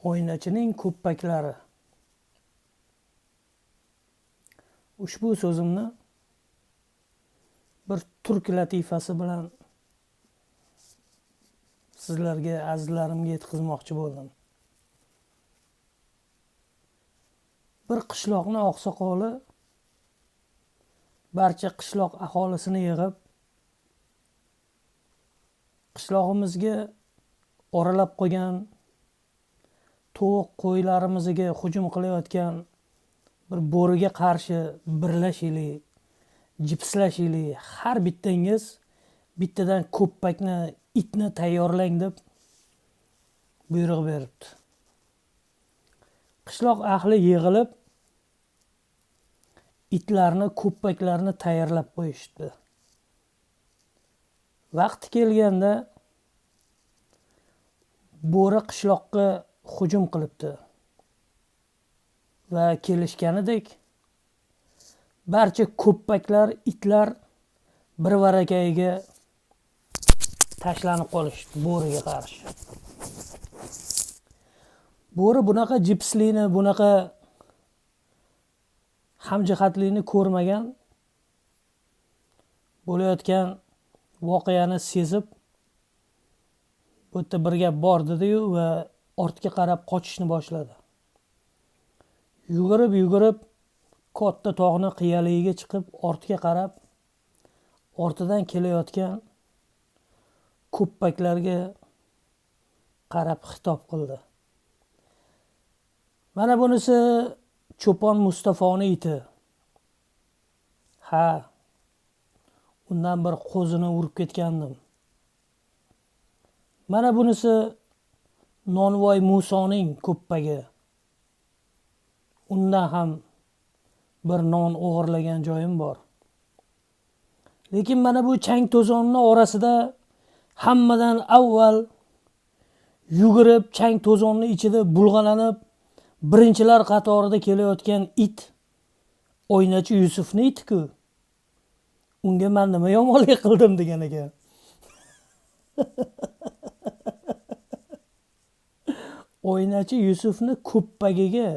Oynachining ko'ppaklari. Ushbu so'zimni bir turk latifasi bilan sizlarga, azizlarimga yetkazmoqchi bo'ldim. Bir qishloqni oqsoqoli barcha qishloq aholisini yig'ib, qishlog'imizga oralab qo'ygan tovuq qo'ylarimizga hujum qilayotgan bir bo'riga qarshi birlashaylik, jipslashaylik, har bittangiz bittadan ko'ppakni, itni tayyorlang deb buyruq beribdi. Qishloq ahli yig'ilib itlarni, ko'ppaklarni tayyorlab qo'yishdi. Vaqti kelganda bo'ri qishloqqa hujum qilibdi va kelishganidek barcha ko'ppaklar, itlar bir varakayiga tashlanib qolishdi bo'riga qarshi. Bo'ri bunaqa jipslikni, bunaqa hamjihatlikni ko'rmagan, bo'layotgan voqeani sezib, bu yerda bir gap bor dedi-yu va ortga qarab qochishni boshladi. Yugurib, yugurib katta tog'ni qiyaligiga chiqib, ortga qarab, ortidan kelayotgan ko'ppaklarga qarab xitob qildi. Mana bunisi Cho'pon Mustafoni iti. Ha, undan bir qo'zini urib ketgandim. Mana bunisi Nonvoy Musoning ko'ppagi. Undan ham bir non o'g'irlagan joyim bor. Lekin mana bu chang to'zonning orasida hammadan avval yugurib, chang to'zonning ichida bulg'alanib, birinchilar qatorida kelayotgan it Oynachi Yusufni iti-ku. Unga men nima yomonlik qildim degan ekan. Oynachi Yusufni ko'ppagiga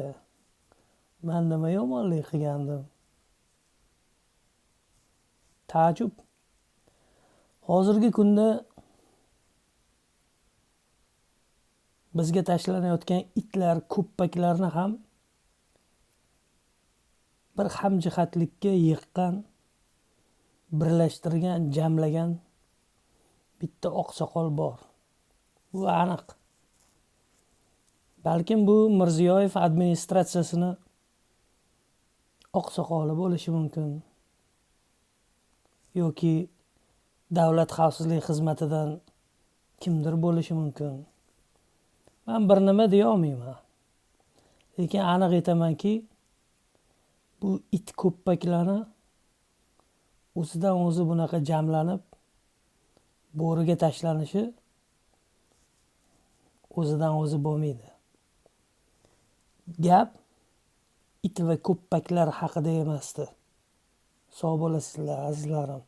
men nima yomonlik qilgandim? Ta'jub. Hozirgi kunda bizga tashlanayotgan itlar, ko'ppaklarni ham bir hamjihatlikka yiqqan, birlashtirgan, jamlagan bitta oqsoqol bor. Bu aniq. Balkim bu Mirziyoyev administratsiyasini oqsoqoli bo'lishi mumkin yoki davlat xavfsizlik xizmatidan kimdir bo'lishi mumkin. Men bir nima deya olmayman. Lekin aniq aytamanki, bu it ko'ppaklarni o'zidan o'zi bunaqa jamlanib bo'riga tashlanishi o'zidan o'zi bo'lmaydi. Gap it va ko'ppaklar haqida emasdi. Sog' bo'lasizlar, azizlarim.